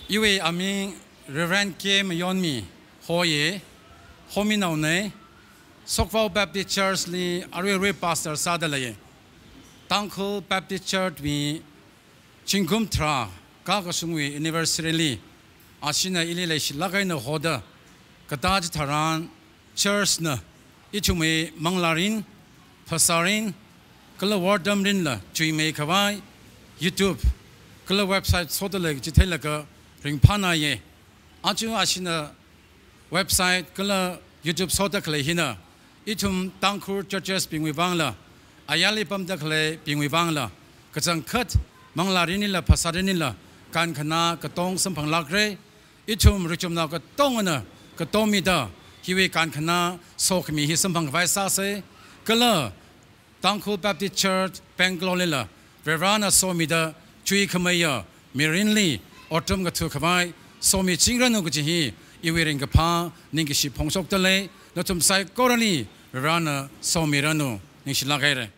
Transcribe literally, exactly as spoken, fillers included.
Iwui aming Reverend K Mayonmi hoye, hominaone, Sokvao Baptist Church li aruirui pastor sāda leiye. Tangkhul Baptist Church wui zingkum tharā kakashungwui anniversary li, ashina ili leishilāk eina hoda, katā chitharan church na ithumwui manglārin, phasārin, kala wortam rinla chuimeikhavai YouTube kala website soda lei kaji theilaga ringphānaye. Aja ashina website kala YouTube soda khalei hina, ithum Tangkhul churches bingwui vangla, ayarli pamda khaleibingwui vangla, kachangkhat manglārinlila phasārinlila kankhana katong samphanglākre. Ithum richumnao katongana katomida hiwui kankhana sokhami hi samphangkhavai sāse. Kala Tangkhul Baptist Church Bangalore lila Varivarana somida chuikhameiya mirinli otram kathukhavai somichingranu kaji hi iwui ringkaphā ningkashi phongshokda lei. Nathum saikorali Varivarana somiranu. Ningshilāk haire.